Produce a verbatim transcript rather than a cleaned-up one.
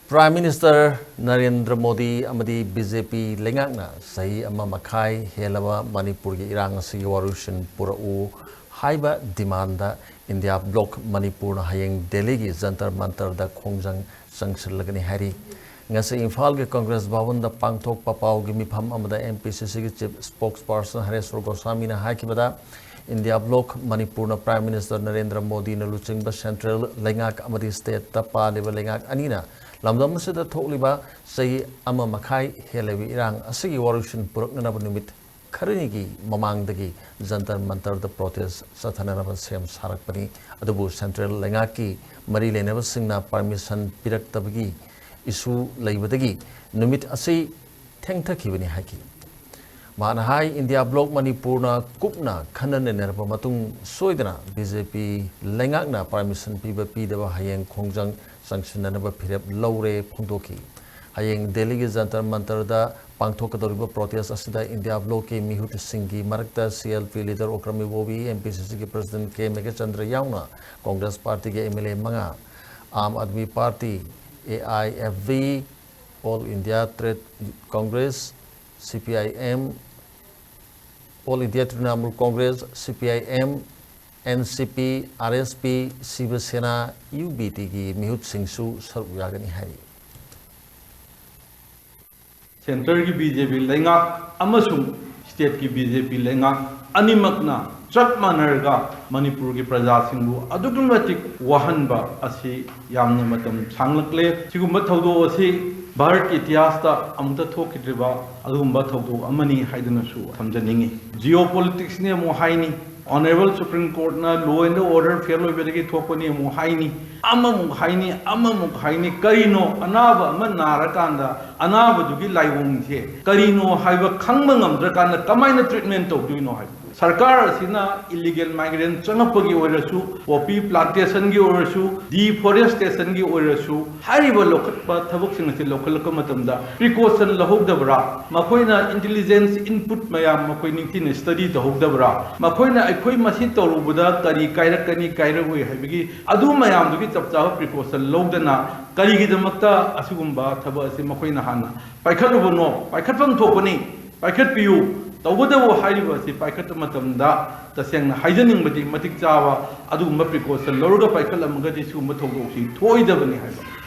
Prime Minister Narendra Modi ꯑꯃꯗꯤ B J ꯄꯤ ꯂꯩꯉꯥꯛꯅ ꯆꯍꯤ ꯑꯃ ꯃꯈꯥꯏ ꯍꯦꯜꯂꯕ ꯃꯅꯤꯄꯨꯔꯒꯤ ꯏꯔꯥꯡ ꯑꯁꯤꯒꯤ ꯋꯥꯔꯣꯏꯁꯤꯟ ꯄꯨꯔꯛꯎ ꯍꯥꯏꯕ demand ꯏꯟꯗꯤꯌꯥ ꯕ꯭ꯂꯣꯛ ꯃꯅꯤꯄꯨꯔꯅ ꯍꯌꯦꯡ ꯗꯦꯜꯂꯤꯒꯤ ꯖꯟꯇꯔ ꯃꯟꯇꯔꯗ ꯈꯣꯡꯖꯪ ꯆꯪꯁꯤꯜꯂꯒꯅꯤ ꯍꯥꯏꯔꯤ꯫ ꯉꯁꯤ ꯏꯝꯐꯥꯜꯒꯤ ꯀꯪꯒ꯭ꯔꯦꯁ ꯚꯕꯟꯗ ꯄꯥꯡꯊꯣꯛꯄ ꯄꯥꯎꯒꯤ ꯃꯤꯐꯝ ꯑꯃꯗ ꯑꯦꯝ ꯄꯤ ꯁꯤ ꯁꯤꯒꯤ chief spokesperson ꯍꯔꯦꯁ꯭ꯋꯔ ꯒꯣꯁ꯭ꯋꯥꯃꯤꯅ ꯍꯥꯏꯈꯤꯕꯗ, ꯏꯟꯗꯤꯌꯥ ꯕ꯭ꯂꯣꯛ ꯃꯅꯤꯄꯨꯔꯅ Prime Minister ꯅꯔꯦꯟꯗ꯭ꯔ ꯃꯣꯗꯤꯅ ꯂꯨꯆꯤꯡꯕ central ꯂꯩꯉꯥꯛ ꯑꯃꯗꯤ stateꯇ ꯄꯥꯜꯂꯤꯕ ꯂꯩꯉꯥꯛ ꯑꯅꯤꯅ ꯂꯝꯗꯝ ꯑꯁꯤꯗ ꯊꯣꯛꯂꯤꯕ ꯆꯍꯤ ꯑꯃ ꯃꯈꯥꯏ ꯍꯦꯜꯂꯕ ꯏꯔꯥꯡ ꯑꯁꯤꯒꯤ ꯋꯥꯔꯣꯏꯁꯤꯟ ꯄꯨꯔꯛꯅꯅꯕ ꯅꯨꯃꯤꯠ ꯈꯔꯅꯤꯒꯤ ꯃꯃꯥꯡꯗꯒꯤ ꯖꯟꯇꯔ ꯃꯟꯇꯔꯗ protest ꯆꯠꯊꯅꯅꯕ ꯁꯦꯝ ꯁꯥꯔꯛꯄꯅꯤ꯫ ꯑꯗꯨꯕꯨ central ꯂꯩꯉꯥꯛꯀꯤ ꯃꯔꯤ ꯂꯩꯅꯕꯁꯤꯡꯅ permission ꯄꯤꯔꯛꯇꯕꯒꯤ issue ꯂꯩꯕꯗꯒꯤ ꯅꯨꯃꯤꯠ ꯑꯁꯤ ꯊꯦꯡꯊꯈꯤꯕꯅꯤ ꯍꯥꯏꯈꯤ꯫ ꯃꯍꯥꯛꯅ ꯍꯥꯏ, ꯏꯟꯗꯤꯌꯥ ꯕ꯭ꯂꯣꯛ ꯃꯅꯤꯄꯨꯔꯅ ꯀꯨꯞꯅ ꯈꯟꯅ ꯅꯩꯅꯔꯕ ꯃꯇꯨꯡ ꯁꯣꯏꯗꯅ ꯕꯤ ꯖꯦ ꯄꯤ ꯂꯩꯉꯥꯛꯅ permission ꯄꯤꯕ ꯄꯤꯗꯕ ꯍꯌꯦꯡ ꯈꯣꯡꯖꯪ ꯆꯪꯁꯤꯟꯅꯅꯕ ꯐꯤꯔꯦꯞ ꯂꯧꯔꯦ ꯐꯣꯡꯗꯣꯛꯈꯤ꯫ ꯍꯌꯦꯡ ꯗꯦꯜꯂꯤꯒꯤ ꯖꯟꯇꯔ ꯃꯟꯇꯔꯗ ꯄꯥꯡꯊꯣꯛꯀꯗꯧꯔꯤꯕ protest ꯑꯁꯤꯗ ꯏꯟꯗꯤꯌꯥ ꯕ꯭ꯂꯣꯛꯀꯤ ꯃꯤꯍꯨꯠꯁꯤꯡꯒꯤ ꯃꯔꯛꯇ C L P leader Okram Ibobi, M P C ꯁꯤꯒꯤ president ꯀꯦ ꯃꯦꯘꯆꯟꯗ꯭ꯔ ꯌꯥꯎꯅ ꯀꯪꯒ꯭ꯔꯦꯁ ꯄꯥꯔꯇꯤꯒꯤ ꯑꯦꯝ ꯑꯦꯜ ꯑꯦ ꯃꯉꯥ, Aam Aadmi party, A I F B, All India Trade Congress, C P I M, All India Trinamool Congress, C P I M, N C P, R S P, ꯁꯤꯕ ꯁꯦꯅꯥ, U B ꯇꯤꯒꯤ ꯃꯤꯍꯨꯠꯁꯤꯡꯁꯨ ꯁꯔꯨꯛ ꯌꯥꯒꯅꯤ ꯍꯥꯏꯔꯤ꯫ Centreꯒꯤ B J ꯄꯤ ꯂꯩꯉꯥꯛ ꯑꯃꯁꯨꯡ stateꯀꯤ B J ꯄꯤ ꯂꯩꯉꯥꯛ ꯑꯅꯤꯃꯛꯅ ꯆꯞ ꯃꯥꯟꯅꯔꯒ ꯃꯅꯤꯄꯨꯔꯒꯤ ꯄ꯭ꯔꯖꯥꯁꯤꯡꯕꯨ ꯑꯗꯨꯛꯀꯤ ꯃꯇꯤꯛ ꯋꯥꯍꯟꯕ ꯑꯁꯤ ꯌꯥꯝꯅ ꯃꯇꯝ ꯁꯥꯡꯂꯛꯂꯦ꯫ ꯁꯤꯒꯨꯝꯕ ꯊꯧꯗꯣꯛ ꯑꯁꯤ ꯚꯥꯔꯠꯀꯤ ꯏꯇꯤꯍꯥꯁꯇ ꯑꯃꯨꯛꯇ ꯊꯣꯛꯈꯤꯗ꯭ꯔꯤꯕ ꯑꯗꯨꯒꯨꯝꯕ ꯊꯧꯗꯣꯛ ꯑꯃꯅꯤ ꯍꯥꯏꯗꯨꯅꯁꯨ ꯊꯝꯖꯅꯤꯡꯏ꯫ Geopoliticsꯅꯤ ꯑꯃꯨꯛ ꯍꯥꯏꯅꯤ, Honourable Supreme Courtꯅ law and order fail ꯑꯣꯏꯕꯗꯒꯤ ꯊꯣꯛꯄꯅꯤ ꯑꯃꯨꯛ ꯍꯥꯏꯅꯤ, ꯑꯃꯃꯨꯛ ꯍꯥꯏꯅꯤ, ꯑꯃꯃꯨꯛ ꯍꯥꯏꯅꯤ꯫ ꯀꯔꯤꯅꯣ, ꯑꯅꯥꯕ ꯑꯃ ꯅꯥꯔꯀꯥꯟꯗ ꯑꯅꯥꯕꯗꯨꯒꯤ ꯂꯥꯏꯑꯣꯡꯁꯦ ꯀꯔꯤꯅꯣ ꯍꯥꯏꯕ ꯈꯪꯕ ꯉꯝꯗ꯭ꯔꯀꯥꯟꯗ ꯀꯃꯥꯏꯅ treatment ꯇꯧꯗꯣꯏꯅꯣ ꯍꯥꯏꯕꯗꯨ ꯁꯔꯀꯥꯔ ꯑꯁꯤꯅ ꯏꯂꯤꯒꯦꯜ ꯃꯥꯏꯒ꯭ꯔꯦꯟ ꯆꯪꯉꯛꯄꯒꯤ ꯑꯣꯏꯔꯁꯨ, ꯄꯣꯄꯤ ꯄ꯭ꯂꯥꯟꯇꯦꯁꯟꯒꯤ ꯑꯣꯏꯔꯁꯨ, ꯗꯤꯐꯣꯔꯦꯁꯇꯦꯁꯟꯒꯤ ꯑꯣꯏꯔꯁꯨ, ꯍꯥꯏꯔꯤꯕ ꯂꯧꯈꯠꯄ ꯊꯕꯛꯁꯤꯡ ꯑꯁꯤ ꯂꯧꯈꯠꯂꯛꯄ ꯃꯇꯝꯗ ꯄ꯭ꯔꯤꯀꯣꯁꯟ ꯂꯧꯍꯧꯗꯕ꯭ꯔꯥ? ꯃꯈꯣꯏꯅ ꯏꯟꯇꯦꯂꯤꯖꯦꯟꯁ ꯏꯟꯄꯨꯠ ꯃꯌꯥꯝ ꯃꯈꯣꯏ ꯅꯤꯡꯊꯤꯅ ꯁ꯭ꯇꯗꯤ ꯇꯧꯍꯧꯗꯕ꯭ꯔꯥ? ꯃꯈꯣꯏꯅ ꯑꯩꯈꯣꯏ ꯃꯁꯤ ꯇꯧꯔꯨꯕꯗ ꯀꯔꯤ ꯀꯥꯏꯔꯛꯀꯅꯤ, ꯀꯥꯏꯔꯛꯑꯣꯏ ꯍꯥꯏꯕꯒꯤ ꯑꯗꯨ ꯃꯌꯥꯝꯗꯨꯒꯤ ꯆꯞ ꯆꯥꯕ ꯄ꯭ꯔꯤꯀꯣꯁꯟ ꯂꯧꯗꯅ ꯀꯔꯤꯒꯤꯗꯃꯛꯇ ꯑꯁꯤꯒꯨꯝꯕ ꯊꯕꯛ ꯑꯁꯤ ꯃꯈꯣꯏꯅ ꯍꯥꯟꯅ ꯄꯥꯏꯈꯠꯂꯨꯕꯅꯣ? ꯄꯥꯏꯈꯠꯐꯝ ꯊꯣꯛꯄꯅꯤ, ꯄꯥꯏꯈꯠꯄꯤꯌꯨ꯫ ꯇꯧꯕꯇꯕꯨ ꯍꯥꯏꯔꯤꯕ ꯑꯁꯤ ꯄꯥꯏꯈꯠꯄ ꯃꯇꯝꯗ ꯇꯁꯦꯡꯅ ꯍꯥꯏꯖꯅꯤꯡꯕꯗꯤ ꯃꯇꯤꯛ ꯆꯥꯕ ꯑꯗꯨꯒꯨꯝꯕ ꯄ꯭ꯔꯤꯀꯣꯁꯟ ꯂꯧꯔꯒ ꯄꯥꯏꯈꯠꯂꯝꯃꯒꯗꯤ ꯁꯤꯒꯨꯝꯕ ꯊꯧꯗꯣꯛꯁꯤ ꯊꯣꯛꯑꯣꯏꯗꯕꯅꯤ ꯍꯥꯏꯕ꯫